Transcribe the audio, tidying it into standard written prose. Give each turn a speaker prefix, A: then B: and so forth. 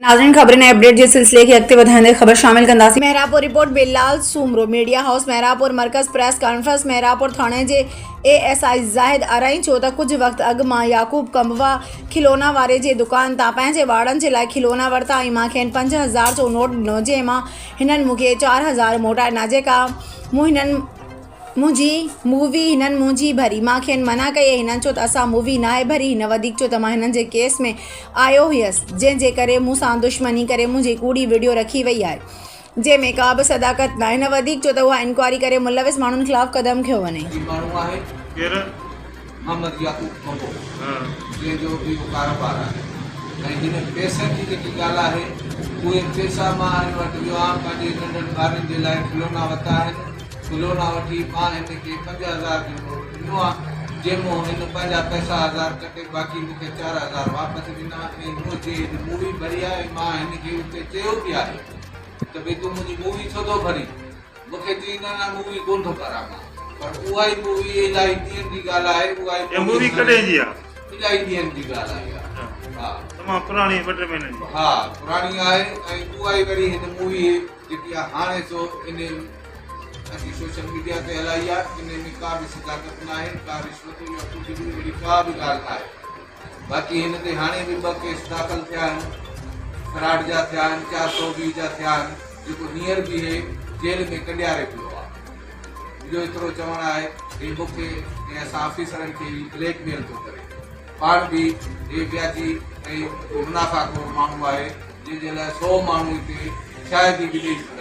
A: ناظرين خبرن ۽ اپڊيٽ جي سلسلي کي اڳتي وڌائيندي خبر شامل ڪنداسين. Mehrabpur, report, Bilal Soomro, media house Mehrabpur مرڪز پريس ڪانفرنس مهراپور ٿاڻي جي اي ايس I زاهد آرائين چيو ته ڪجهه وقت اڳ مان يعقوب ڪنبوا کلونا واري جي دڪان تان پنهنجي ٻارڙن جي لاء کلونا ورتا ۽ مان کين 5000 جو نوٽ ڏنو جنهن مان هنن مون کي 4000 موٽائي ڏنا جيڪا مون هنن منهنجي مووي هنن منهنجي ڀري. مان کين منع ڪئي ۽ هنن چيو ته اسان مووي ناهي ڀري. هن وڌيڪ چيو ته مان هنن جي ڪيس ۾ آيو هيس جنهن جي ڪري مون سان دشمني ڪري منهنجي ڪوڙي وڊيو رکي وئي آهي جنهن ۾ ڪا به صداقت ناهي. هن وڌيڪ چيو ته اها انڪوائري ڪري ملوث ماڻهن خلاف قدم کنيو وڃي.
B: هي ماڻهو آهي
C: ڪير؟
B: محمد يعقوب ڀنڀو جنهن جو اهو ڪاروبار آهي ۽ هن پئسن جي جيڪي ڳالهه آهي اهي پئسا مان هن وٽ ويو آهيان پنهنجي ننڍن ٻارن جي لاء کلونا ورتا آهن کلونا وٺي مان هن کي 5000 جو نوٽ ڏنو آهي جنهن مون هن پنهنجا پئسا هزار ڪٽي باقي مون کي 4000 واپس ڏنا ۽ منهنجي هن مووي ڀري آهي ۽ مان هن کي اتي چيو به آهي ته ڀئي تون منهنجي مووي ڇو ٿو ڀرين؟ مون کي چيائين نه نه مووي ڪونه ٿو ڀران مان پر اها ئي مووي الاهي ڏينهن جي ڳالهه آهي اها ئي
C: اها مووي ڪڏهن جي آهي؟
B: الاهي ڏينهن جي ڳالهه آهي اها ها
C: تمام پراڻي ٻه ٽي مهينن جي
B: ها پراڻي آهي ۽ اها ئي وري هن مووي جيڪي آهي هاڻي سو ان اچي سوشل ميڊيا تي هلائي آهي ان ۾ ڪا به صداقت ناهي ڪا رشوت يا ڪجهه به اهڙي ڪا به ڳالهه ناهي باقي هن تي هاڻي به ٻه ڪيس داخل ٿيا آهن، فراڊ جا ٿيا آهن، 420 جا ٿيا آهن، جيڪو هينئر به هي جيل ۾ ڪنڊياري پيو آهي. منهنجو ايترو چوڻ آهي هي مون کي ۽ اسان آفيسرن کي هي بليڪ ميل ٿو ڪري. پاڻ به هي وياجي ۽ منافع خور ماڻهو آهي، جنهن جي لاء سو ماڻهو هتي شايد ئي به ڏئي سگهن.